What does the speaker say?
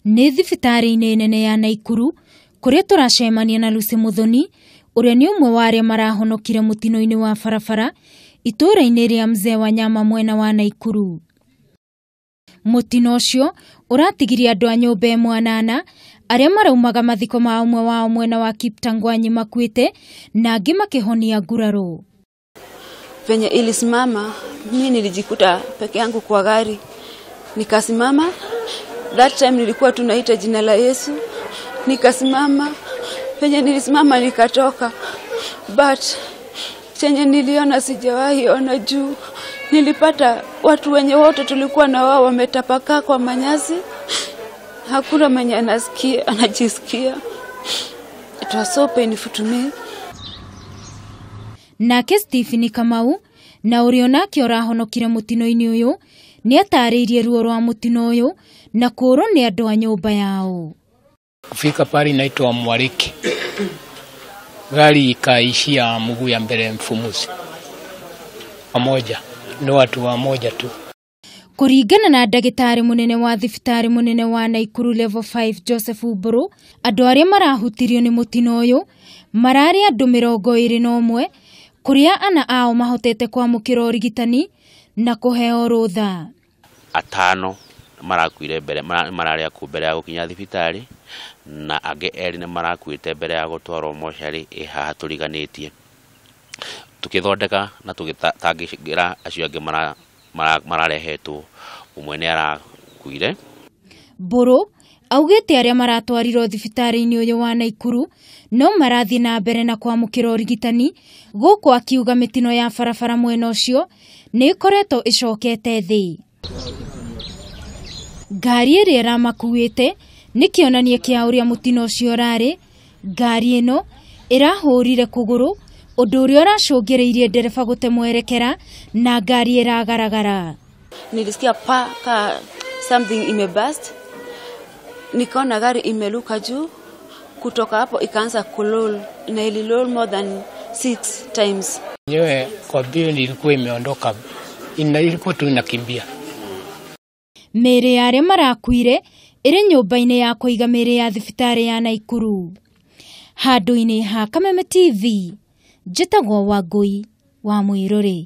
Nĩ thibitarĩ-inĩ nene ya Naikuru kũrĩa tũracemania na Lucy Muthoni, ũrĩa nĩ ũmwe wa arĩa marahonokire mũtino-inĩ wa barabara itũũra-inĩ rĩa Mzee Wanyama mwena wa Naikuru. Mũtino ũcio ũratigirie andũ a nyũmba ĩmwe anana arĩa maraumaga mathiko ma ũmwe wao mwena wa Kiptangwanyi makuĩte na angĩ makĩhonia nguraro. Venye ilisimama, mimi nilijikuta peke yangu kwa gari, nikasimama. That time nilikuwa tunaita jina la Yesu, nikasimama. Venye nilisimama nikatoka, but chenye niliona sijawahi ona juu. Nilipata watu wenye wote tulikuwa na wao wametapakaa kwa manyasi, hakuna mwenye anasikia, anajisikia. It was so painful to me. Nake Stephen Kamau na ũrĩa onake ũrahonokire mũtino-inĩ ũyũ nĩ atarĩirie ruo rwa mũtino ũyũ na kũũrwo nĩ andũ a nyũmba yao. Kufika pale inaitwa Mwariki, gari ikaishia mguu ya mbele mfumuzi pamoja, ni watu wa moja tu. Kũringana na ndagĩtarĩ mũnene wa thibitarĩ mũnene wa Naikuru Level 5 Joseph Mburu, andũ arĩa marahutirio nĩ mũtino ũyũ mararĩ andũ 21, kũrĩa ana ao mahotete kwamũkĩra ũrigitani na kũheo rũtha. Atano marakuire mbere, mararĩ akuũ mbere ya gũkinya thibitarĩ, na angĩ erĩ nĩ marakuĩte mbere ya gũtwarwo mocarĩ ĩ haha tũriganĩtie. Tũkĩthondeka na tũgĩtangĩra acio angĩ mararehetwo, ũmwe nĩ arakuire. Mburu augĩte arĩa maratwarirwo thibitarĩ-inĩ ũyũ wa Naikuru no marathiĩ na mbere na kwamũkĩra ũrigitani, gũkũ akiuga mĩtino ya barabara mwena ũcio nĩ ĩkoretwo ĩcokete thĩ. Ngari ĩrĩa ĩramakuĩte nĩ kĩonania kĩa ũrĩa mũtino ũcio ũrarĩ. Ngari ĩno ĩrahũrire kũgũrũ, ũndũ ũrĩa ũracũngĩrĩirie ndereba gũte mwerekera na ngari ĩragaragara. Nilisikia pa ka something imeburst, nikaona gari imeruka juu. Kutoka hapo ikaanza kuroll na iliroll more than 6 times. Nyewe kwa bio nilikuwa imeondoka, ilikuwa tu inakimbia. Mĩĩrĩ ya arĩa marakuire ĩrĩ nyũmba-inĩ ya kũiga mĩĩrĩ ya thibitarĩ ya Naikuru. Handũ-inĩ ha Kameme TV, njĩtagwo Wangũi wa Mwĩrũrĩ.